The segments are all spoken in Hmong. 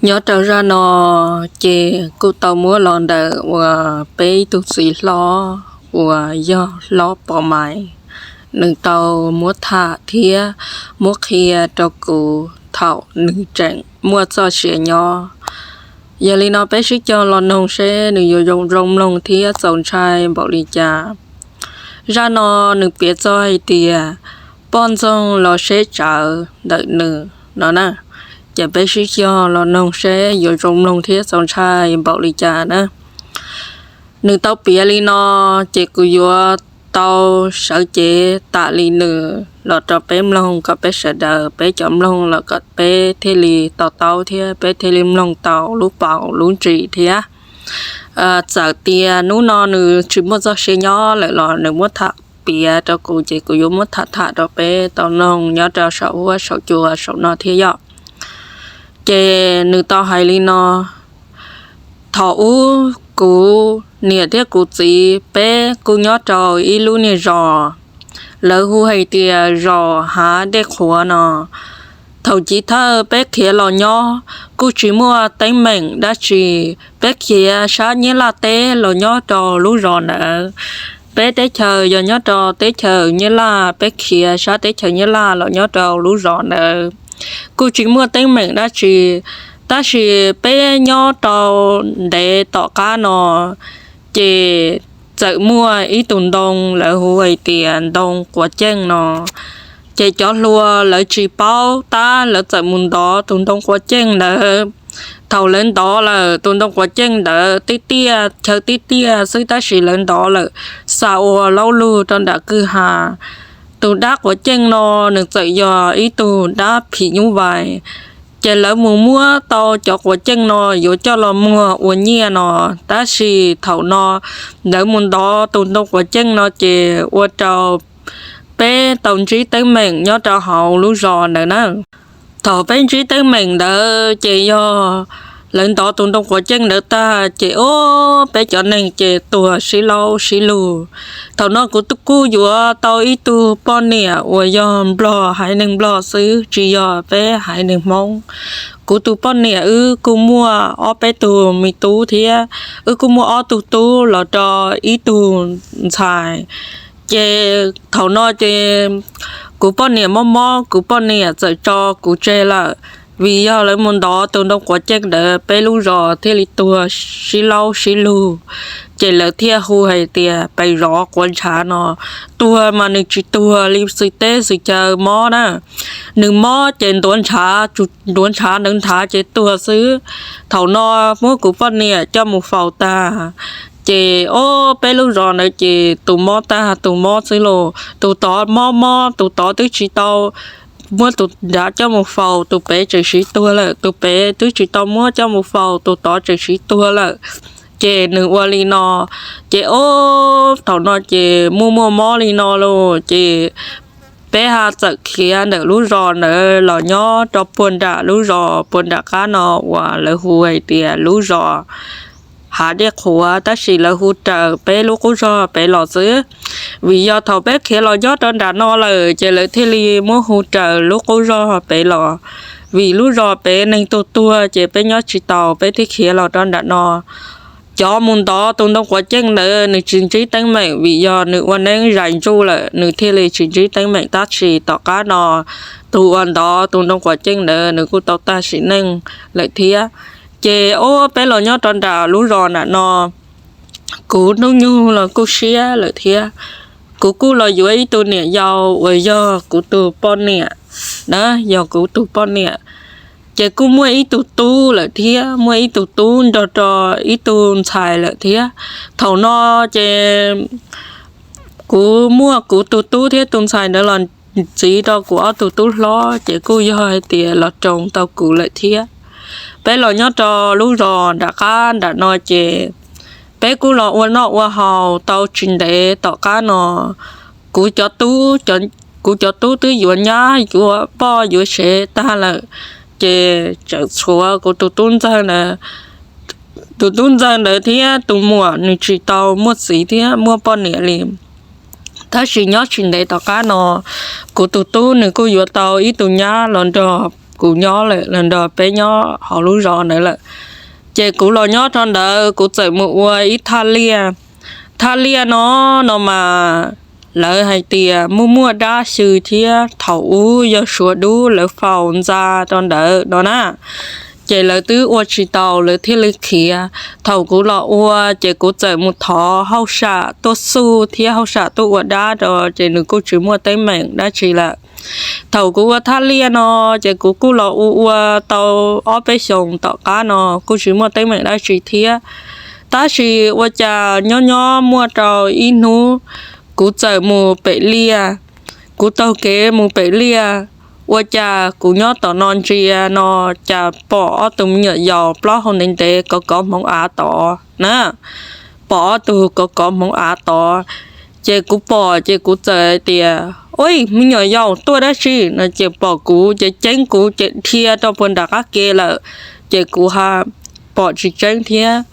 Nyob rau zaj no ces kuj tau muab los ntawm uas peb ib tug txiv hlob uas yog hlob Pov Maiv, nws tau muab tham thiab muab qhia rau kuv thaum nws tseem muaj txoj sia nyob. Yog li no peb sib cog los noog seb nws yuav zoo mloog thiab txaus ntshai npaum li cas. Zaj no nws piav txog hais tias poj ntxoog los seb tsawv ntawm nws no na. Ces peb sib cog los noog seb yuav zoo mloog thiab txaus ntshai npaum li cas na. Nws tau piav li no, ces kuv yuav tau sawv cev tam li nws los rau peb mloog kom peb sawv daws peb cov mloog los kom peb thiaj li to taub thiab peb thiaj li mloog tau lub paus lub ntsis thiab. Txawm tias hnub no nws tsis muaj txoj sia nyob lawm los nws muab tham piav rau kuv ces kuv yuav muab tham tham rau peb tau noog nyob rau saum huab saum cua saum no thiab yom. Ces nws tau hais li no: Thaum ub kuv niam thiab kuv txiv peb kuj nyob rau ib lub niag zos, lawv hu hais tias zos Hav Dej Qhuav no. Thaum chiv thawj peb khiav los nyob kuj tsis muaj teeb meem dab tsi, peb khiav sab Nyab Laj teb los nyob rau lub zos ntawd. Peb teb chaws yog nyob rau teb chaws Nyab Laj, peb khiav sab teb chaws Nyab Laj los nyob rau lub zos ntawd kuj tsis muaj teeb meem dab tsi, tab sis peb nyob rau ntev tom qab no ces txawm muaj ib tug ntoo lawv hu hais tias ntoo Quav Ceej no. Ces cov hluas lawv tsis paub tab lawv txawm mus ntov tus ntoo Quav Ceej ntawd. Thaum lawv ntov lawm tus ntoo Quav Ceej ntawd tib tiaj chaw tib tiaj xwb tab sis lawv ntov lawm xa ua laub lug rau nram kwj ha. Tus dab Quav Ceej no nws txawm yog ib tug dab phim nyuj vais. Ces lawv mus muab tau cov Quav Ceej no yuav coj los muag ua nyiaj no, tab sis thaum no lawv mus ntov tus ntoo Quav Ceej no ces ua rau peb tau ntsib teeb meem nyob rau hauv lub zos ntawd na. Thaum peb ntsib teeb meem ntawd ces yog lawv ntov tus ntoo Quav Ceej ntawd tag ces ob peb cov neeg ces tuag sib laub sib lug. Thaum no kuv kuj yuav tau ib tug poj niam uas yog nplog, haiv neeg nplog xwb tsis yog peb haiv neeg Hmoob. Kuv tus poj niam wb kuj muaj ob peb tug me tub thiab, wb kuj muaj ob tug tub los rau ib tug ntxhais. Ces thaum no ces kuv poj niam mob mob, kuv poj niam txawm tso kuv tseg lawm. Vim yog lawv mus ntov tus ntoo Quav Ceej ntawd peb lub zos thiaj li tuag sib laub sib lug. Ces lawv thiaj hu hais tias pes zov quav ntshav no, tuag mas nws tsis tuag li xws teb xws chaw mob na. Nws mob ces ntuav ntshav, ntuav ntshav ntawd nthav ces tuag xwb. Thaum no muab kuv poj niam coj mus faus tag, ces ob peb lub zos ntawd ces tus mob tag tus mob xwb los tus tod mob mob tus tod twb tsis tau muab tus nrad coj mus faus tus pem tseem siv tuag lawm, tus pem twb tsis tau muab coj mus faus tus tod tseem siv tuag lawm. Ces nws ua li no, ces ob thaum no ces muaj muaj mob li no los ces peb ha txawm khiav ntawm lub zos ntawd los nyob rau puag nram lub zos puag nram qab no uas lawv hu hais tias lub zos Hav Dej Qhuav, tab sis lawv hu raws peb lub qub zog pem los xwb. Vim yog thaum peb khiav los nyob rau nram no lawm ces lawv thiaj li muab hu raws lub qub zog pem los. Vim lub zos pem neeg tuag tuag ces peb nyob tsis tau, peb thiaj khiav los rau nram no. Cov mus ntov tus ntoo Quav Ceej ntawd nws tsis ntsib teeb meem vim yog nws ua neeb zais ntsuj lawm, nws thiaj li tsis ntsib teeb meem tab sis tom qab no tus uas ntov tus ntoo Quav Ceej ntawd nws kuj tau tag sim neej lawm thiab. Ces ob peb los nyob rau nram lub zos nram no, kuv hnub nyoog los kuj siab lawm thiab. Kuv kuj los yuav ib tug niam yau uas yog kuv tus poj niam na, yog kuv tus poj niam. Ces kuj muaj ib tug tub lawm thiab, muaj ib tug tub nrog rau ib tug ntxhais lawm thiab. Thaum no ces kuv muaj kuv tus tub thiab tus ntxhais ntawd los ntxiv rau kuv ob tug tub hlob, ces kuj yog hais tias los roos tau kuv lawm thiab. Peb los nyob rau lub zos nram qab nram no ces peb kuj los ua noj ua haus tau tsis ntev tom qab no, kuv cov tub, kuv cov tub twb yuav nyab yuav poj yuav sev tag lawm, ces tseem tshuav kuv tus tub ntxawg ntawd. Tus tub ntxawg ntawd thiab tus muam nws tsis tau muaj txiv thiab muaj poj niam li. Tab sis nyob tsis ntev tom qab no, kuv tus tub nws kuj yuav tau ib tug nyab los nrog kuv nyob lawm, los nrog peb nyob hauv lub zos ntawd lawm. Ces kuv los nyob rau ntawd kuv txawm mus ua ib thaj liaj. Thaj liaj no, no mas lawv hais tias muaj muaj dab xyw thiab thaum ub yog Suav dub lawv faus ntxa rau ntawd no na. Ces lawv twb ua tsis taus lawv thiaj li khiav. Thaum kuv los ua ces kuv txawm mus thov hauj sam tuaj xuj thiab hauj sam tuaj ua dab rau ces nws kuj tsis muaj teeb meem dab tsi lawm. Thaum kuv ua thaj liaj no ces kuv kuj los ua ua tau ob peb xyoos tom qab no kuj tsis muaj teeb meem dab tsi thiab. Tab sis ua cas nyob nyob muaj rau ib hnub kuv txawm mus pem liaj, kuv taug kev mus pem liaj, ua cas kuv nyob tom no ntsia no cas pom ob tug me nyuam yaus plaub hau ntev ntev kov kov hmoov av tod na. Pom ob tug kov kov hmoov av tod, ces kuv pom ces kuv txawm hais tias, Ua, me nyuam yaus tuaj dab tsi? No ces pom kuv ces ceeb kuv ces dhia rau puag nram qab ke lawm, ces kuv ha pom tsis tseeb thiab.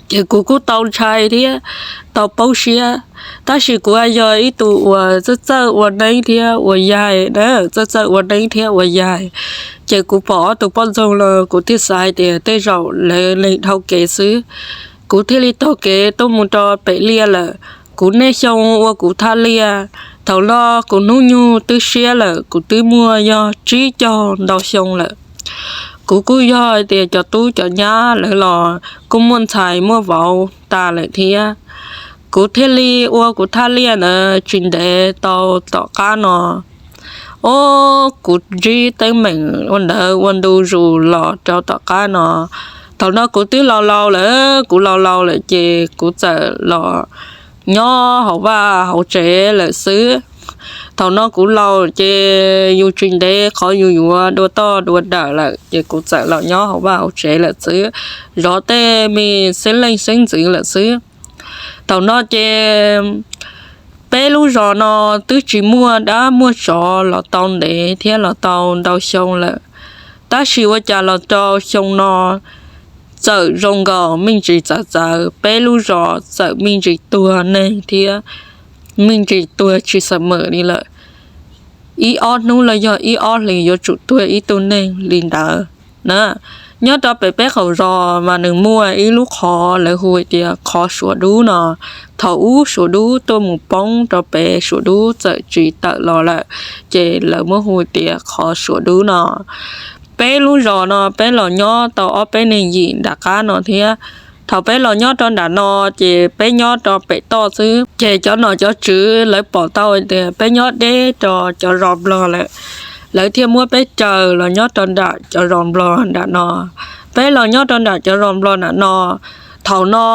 Ces kuv kuj tau ntshai thiab tau poob siab, tab sis kuv yog ib tug uas txawj txawj ua neeb thiab ua yaig, txawj txawj ua neeb thiab ua yaig. Ces kuv pom ob tug poj ntxoog los kuv thiaj xav hais tias tej zaum lawv leeg dhau kev xwb. Kuv thiaj li taug kev tuaj mus rau pem liaj lawm. Kuv niaj xyoo ua kuv thaj liaj, thaum no kuv hnub nyoog twb siab lawm, kuv twb muaj yog tsib caug ntau xyoo lawm. Kuv kuj yog hais tias cov tub cov nyab lawv los kuj muaj ntxhais muaj vauv tas lawm thiab. Kuv thiaj li ua kuv thaj liaj ntawd tsis ntev tau tom qab no. Ob, kuv ntsib teeb meem ua ntawd ua ntu zus los rau tom qab no. Thaum no kuv twb laus laus lawm, kuv laus laus lawm ces kuv txawm los nyob hauv vaj hauv tsev lawm xwb. Thaum no kuv laus ces yus tsis ntev qhov yus yuav dua toj dua dawm lawm ces kuv txawm los nyob hauv vaj hauv tsev lawm xwb, zov tej me xeeb leej xeeb ntxwv lawm xwb. Thaum no ces peb lub zos no twb tsis muaj dab muaj tsov los tau ntev thiab los tau ntau xyoo lawm, tab sis ua cas los rau xyoo no txawm zoo nkaus me ntsis txawv txawv, peb lub zos txawm me ntsis tuag neeg thiab me ntsis tuag tsis xam mem li lawm. Ib ob hnub los yog ib ob hlis yuav tsum tuag ib tug neeg li ntawd na. Nyob rau pem peb qaum zos mas nws muaj ib lub qhov lawv hu tias qhov Suav Dub no. Thaum ub Suav Dub tuaj mus poob rau pem, Suav Dub txawm tsis tawm los lawm, ces lawv muab hu tias qhov Suav Dub no. Peb lub zos no peb los nyob tau ob peb neeg yim nram qab no thiab. Thaum peb los nyob rau nram no ces peb nyob rau pem toj xwb, ces cov nom cov tswv lawv pom tau tias peb nyob deb rau cov zos nplog lawm, lawv thiaj muab peb raws los nyob rau nram cov zos nplog nram no. Peb los nyob rau nram cov zos nplog nram no, thaum no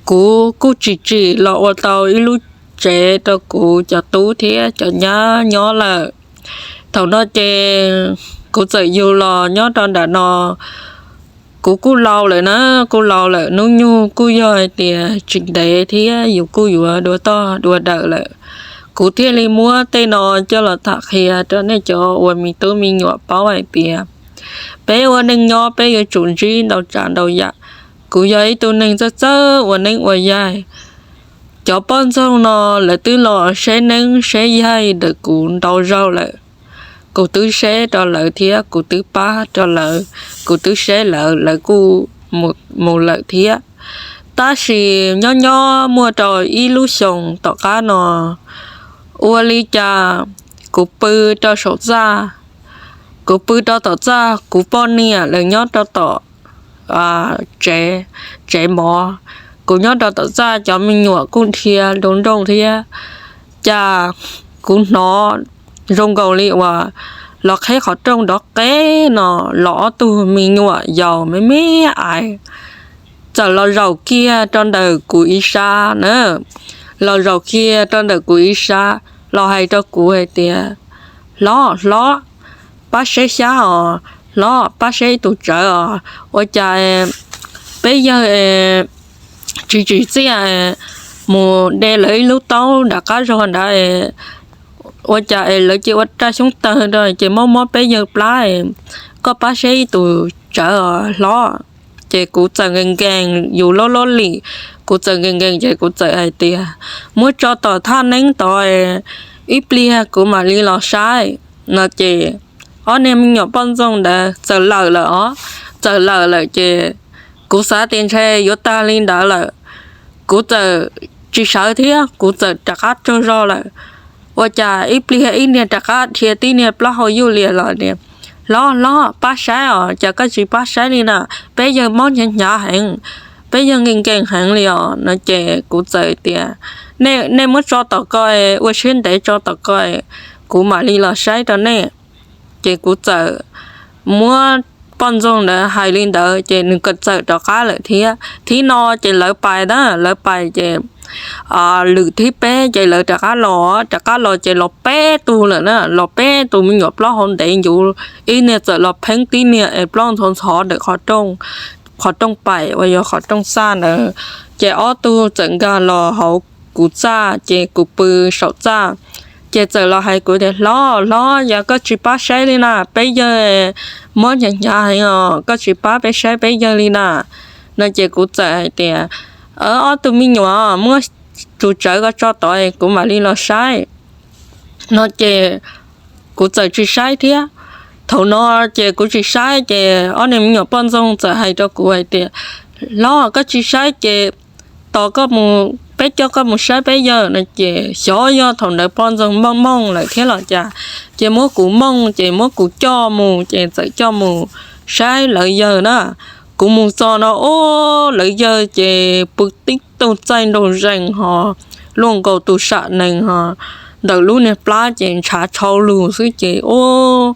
kuv kuj tsis tsim los ua tau ib lub tsev rau kuv cov tub thiab cov nyab nyob lawm. Thaum no ces kuv txawm yug los nyob rau nram no. Kuv kuj laus lawm na, kuj laus lawm, hnub nyoog kuj yog hais tias tsis ntev thiab yus kuj yuav dua toj dua dawm lawm. Kuv thiaj li muab tej no coj los tham qhia rau nej cov uas me tub me nyuam paub hais tias peb ua neej nyob peb yuav tsum ntsib ntau tsav ntau yam. Kuv yog ib tug neeg txawj txawj ua neeb ua yaig. Cov poj ntxoog no lawv twb los saib neeb saib yaig ntawm kuv ntau zaug lawm. Kuv twb saib rau lawv thiab kuv twb pab rau lawv, kuv twb saib lawv, lawv kuj mus lawm thiab. Tab sis nyob nyob muaj rau ib lub xyoos tom qab no, ua li cas kuv pw rau saum txaj, kuv pw rau tom txaj, kuv poj niam lawv nyob rau tom tsev, tsev mov, kuv nyob rau tom txaj, cov me nyuam kuj dhia nroo nrooj thiab. Cas kuv hnov zoo nkaus li uas los qheb qhov rooj nrov qeb no, los ob tug me nyuam yaus me me ais txawm los zaum kiag rau ntawm kuv ib sab na, los zaum kiag rau ntawm kuv ib sab, los hais rau kuv hais tias, Hlob, hlob, pab saib xyab os, hlob, pab saib tus tsawv os, ua cas peb yawg tsis tsim txiaj mus de lawv ib lub taub nram qab zog ntawd, ua cas es lawv cia ua raj xyoob tawg rau ces mob mob peb yawg plab, koj pab saib tus tsawv os hlob. Ces kuv txawm nkees nkees, yus loj loj lim, kuv txawm nkees nkees ces kuv txawm hais tias, Muab tso tom thaj neeb tod, ib pliag kuv mam li los saib, no ces ob niag me nyuam poj ntxoog ntawd txawm lawm lawm os, txawm lawm lawm ces kuv xav tias ntshe yuav tag li ntawd lawm, kuv txawm tsis sawv thiab kuv txawm rov qab tsaug zog lawm. Ua cas ib pliag ib niag rov qab dhia tib niag plaub hau yuj lias los tias, Hlob, hlob, pab saib os, cas koj tsis pab saib li na, peb yawg mob hnyav hnyav heev, peb yawg nkees nkees heev li os. No ces kuv txawm tias, Nej muab tso tom ko, ua siab ntev tso tom ko, kuv mam li los saib rau nej. Ces kuv txawm muab poj ntxoog ntawd hais li ntawd ces nws kuj txawm rov qab lawm thiab. Thib no ces lawv pais na, lawv pais ces lwm thib peb ces lawv rov qab los, rov qab los ces los peb tug lawm na, los peb tus me nyuam plaub hau ntev ncuv, ib niag txawm los pheeb tib niag es plaub ntxhov ntxhov ntawm qhov rooj paim uas yog qhov rooj txaj ntawd. Ces ob tug txawm nkag los hauv kuv txaj ces kuv pw saum txaj. Ces txawm los hais kuv tias, Hlob, hlob, yog koj tsis pab saib li na, peb yawg mob hnyav hnyav heev os, koj tsis pab peb saib peb yawg li na. No ces kuv txawm hais tias, Ob tug me nyuam, muab tus tsawv ko tso tod kuv mam li los saib. No ces kuv txawm tsis saib thiab. Thaum no ces kuv tsis saib ces ob niag me nyuam poj ntxoog txawm hais rau kuv hais tias, Hlob, koj tsis saib ces tos koj mus, peb coj koj mus saib peb yawg. No ces xyov yog thaum ntawd poj ntxoog mooj mooj lawm thiab los cas, ces muab kuv mooj ces muab kuv coj mus ces txawm coj mus saib lawv yawg na. Kuv mus txog no, o, lawv yawg ces pw tib tug txaij nraug zees ho luaj nkaus tus sam nees ho, ntawm lub niag plab ces ntshav tshau lug xwb ces, o,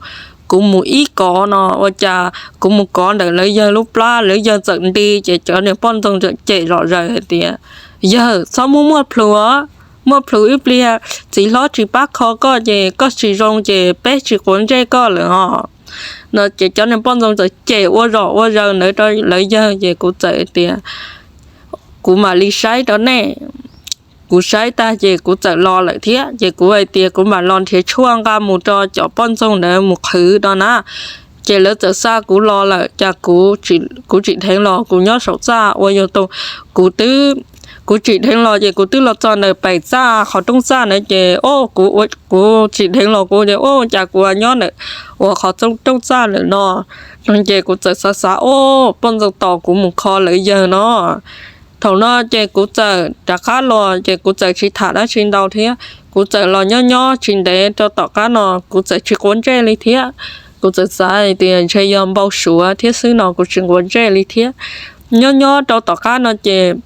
kuv mus ib kov no ua cas kuv mus kov ntawm lawv yawg lub plab, lawv yawg txawm nti ces cov niag poj ntxoog txawm cem zom zaws hais tias, Yawg, txhob muaj muaj plhus os, muaj plhus ib pliag txiv hlob tsis pab kho koj ces koj tsis zoo ces peb tsis quav ntsej koj lawm os. No ces cov niag poj ntxoog txawm cem ua zom ua zaws ntawd rau lawv yawg ces kuv txawm tias, Kuv mam li saib rau nej. Kuv saib tag ces kuv txawm los lawm thiab ces kuv hais tias kuv mam los nrhiav tshuaj nqa mus rau cov poj ntxoog ntawd mus qhwv no na. Ces lawv txawm xa kuv los lawm cas kuv tsis dheev los, kuv nyob saum txaj ua yog tus, kuv twb, kuv tsis dheev los ces kuv twb los txog ntawm pem txaj qhov rooj txaj ntawd ces, o, kuv tsis dheev los kuv tias, O, cas kuv nyob ntawm uas qhov rooj txaj lawm no. No ces kuv txawm xav xav, O, poj ntxoog tos kuv mus kho lawv yawg no. Thaum no ces kuv txawm rov qab los ces kuv txawm tsis tham dab tsi ntau thiab, kuv txawm los nyob nyob tsis ntev rau tom qab no kuv txawm tsis quav ntsej li thiab. Kuv txawm xav hais tias ntshe yog npau suav thiab xwb no kuv tsis quav ntsej li thiab. Nyob nyob rau tom qab no ces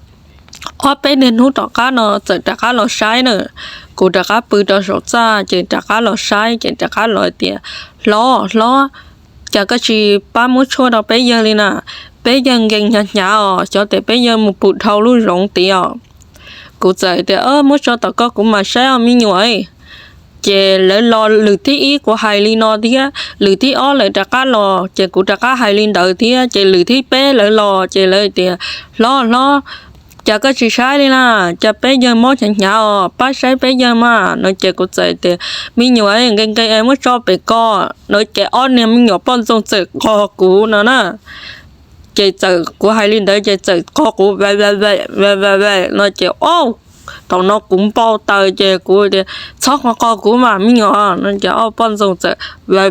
ob peb niag hnub tom qab no txawm rov qab los saib na. Kuv rov qab pw rau saum txaj ces rov qab los saib ces rov qab los tias, Hlob, hlob, cas koj tsis pab muab tshuaj rau peb yawg li na? Peb yawg nkees hnyav hnyav os, xyov tias peb yawg mus pum dhau lub zoov tid os. Kuv txawm tias, Muab tso tom ko kuv mam saib os me nyuam. Ces lawv los lwm thib ib kuv hais li no thiab, lwm thib ob lawv rov qab los ces kuv rov qab hais li ntawd thiab, ces lwm thib peb lawv los ces lawv tias, Hlob, hlob, cas koj tsis saib li na? Cas peb yawg mob hnyav hnyav os, pab saib peb yawg mas. No ces kuv txawm tias, Me nyuam, nkees nkees muab tso pem ko. No ces ob niag me nyuam poj ntxoog txawm qog kuv no na. Ces txawm kuv hais li ntawd ces txawm qog kuv, no ces, o, thaum no kuv npau taws ces kuv tias, Txhob qog qog kuv mas me nyuam. No ces ob poj ntxoog txawm va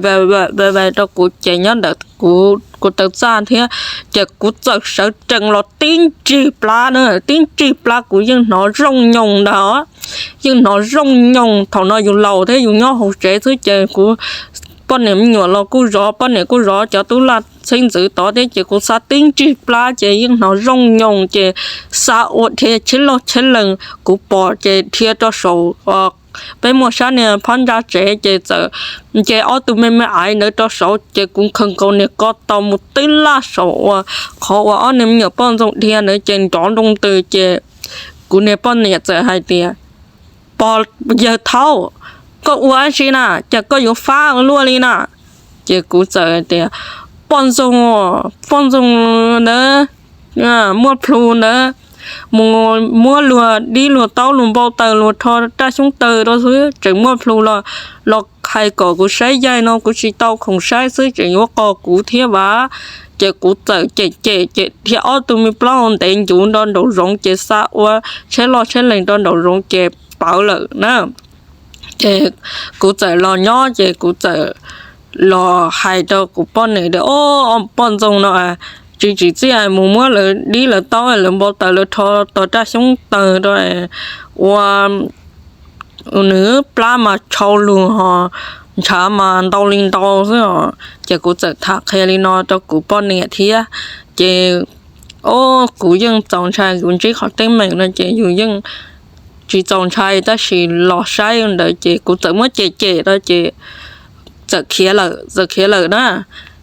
va rau kuv ces nyob ntawm kuv taw txaj thiab, ces kuv txawm sawv tsees los tib nrig plab na, tib nrig plab kuv yeej hnov zoo nyoos ntag, yeej hnov zoo nyoos. Thaum no yus laus thiab yus nyob hauv tsev xwb ces kuv poj niam me nyuam los kuj zov, poj niam kuj zov cov tub laj xeeb ntxwv tod thiab ces kuv xa tib nrig plab ces yeej hnov zoo nyoos ces xa ua dhia tsheb loj tsheb lees, kuv pom ces dhia rau saum peb muaj sab niag phab ntsa tsev ces txawm nce ob tug me me aiv ntawd rau saud ces kuv nkhaws nkaus niag ko taw mus tib laj saum uas qhov uas ob niag me nyuam poj ntxoog dhia ntawd ces nrov nroo ntws ces kuv niag poj niam txawm hais tias, Pog yawg thaub, koj ua dab tsi na, cas koj yuav fab ua luaj li na? Ces kuv txawm tias, Poj ntxoog, poj ntxoog ntawd muaj plhus ntawd, mus muab luag dib luag taub luag npau taws luag rho raj xyoob taws rau xwb tseem muaj plhus los, los hais kom kuv saib yaig no kuv tsis tau khoom saib xwb tseem yuav qog kuv thiab vas. Ces kuv txawm cem cem cem dhia ob tug me plaub hau ntev ncuv nro nraum zoov ces xa ua tsheb loj tsheb lees nro nraum zoov ces pawv lawm na. Ces kuv txawm los nyob ces kuv txawm los hais rau kuv poj niam tias, O, poj ntxoog no tsis tsim txiaj mus muab lawv dib lawv taub lawv npau taws lawv rho tog raj xyoob tawg rau ua nws plab mas tshau lug ho ntshav mas ntau li ntau xwb os. Ces kuv txawm tham qhia li no rau kuv poj niam thiab. Ces, o, kuv yeej txaus ntshai, kuv ntsib qhov teeb meem no ces yus yeej tsis txaus ntshai, tab sis los saib ntawd ces kuv txawm muab cem cem rau ces txawm khiav lawm, txawm khiav lawm na.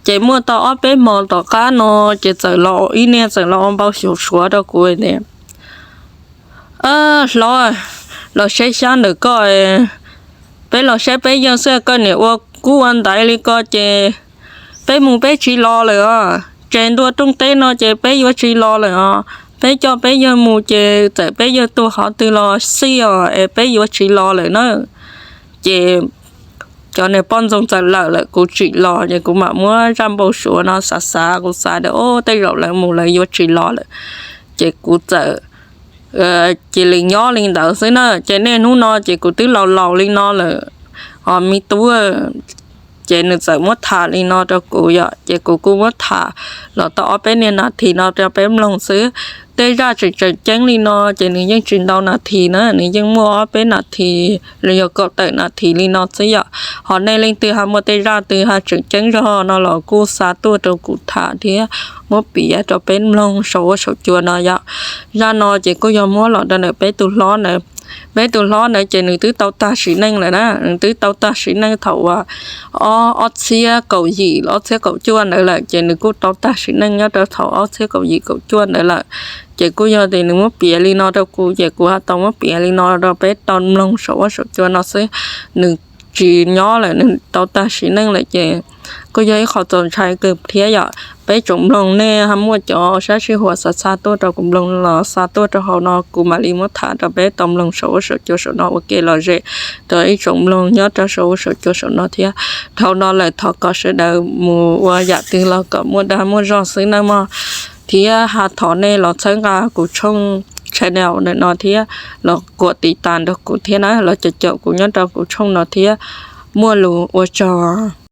Ces muaj tau ob peb hmo tom qab no ces txawm los ib niag txawm los ua npau suav rau kuv tias, Hlob, los saib xyab ntawm koj, peb los saib peb yawg xwb, koj niam ua kub ua ntaiv li ko ces peb mus peb tsis los lawm os. Tsev ntua rooj teb no ces peb yuav tsis los lawm os. Peb coj peb yawg mus ces txawm peb yawg tuag qhov twg los xij os, es peb yuav tsis los lawm na. Ces cov niag poj ntxoog txawm lawm lawm kuv tsim los ces kuv mam muab zaj npau suav no xav xav, kuv xav tias, O, tej zaum lawv mus lawv yuav tsis los lawm. Ces kuv txawm cia li nyob li ntawd xwb na. Ces niaj hnub no ces kuv twb laus laus li no lawm os me tub. Ces nws txawm muab tham li no rau kuv yom, ces kuv kuj muab tham los tau ob peb niag nas this no rau peb mloog xwb. Tej zaj tseem tseem ceeb li no ces nws yeej tsis ntau nas this na, nws yeej muaj ob peb nas this los yog kaum tawm nas this li no xwb yom. Ho nej leej twg ho muaj tej zaj twg ho tseem ceeb zog no los kuj xa tuaj rau kuv tham thiab muab piav rau peb mloog saum huab saum cua no yom. Zaj no ces kuj yog muab los rau ntawm peb tus hlob ntawd. Peb tus hlob ntawd ces nws twb tau tag sim neej lawm na, nws twb tau tag sim neej thaum uas ob txhiab kaum yim ob txhiab kaum cuaj ntawd lawm, ces nws kuj tau tag sim neej nyob rau thaum ob txhiab kaum yim kaum cuaj ntawd lawm. Ces kuj yog tias nws muab piav li no rau kuv ces kuv ho tau muab piav li no rau peb tau mloog saum huab saum cua no xwb. Nws tsis nyob lawm, nws tau tag sim neej lawm ces kuj yog ib qho txaus ntshai kawg thiab yom. Peb tsoom mloog nej ho muaj cov sab sij huam xav xa tuaj rau kuv mloog los xa tuaj rau hauv no kuv mam li muab tham rau peb tau mloog saum huab saum cua saum no ua ke lom zem rau ib tsoom mloog nyob rau saum huab saum cua saum no thiab. Dhau no lawm thov kom sawv daws mus ua yam twg los kom muaj dag muaj zog xwb nawb mog. Thiab ho thov nej los txhawb nqa kuv tshooj channel ntawm no thiab los kuam tiv tas nrog kuv thiab na, los caum caum kuv nyob rau kuv tshooj no thiab. Muaj lus ua tsaug.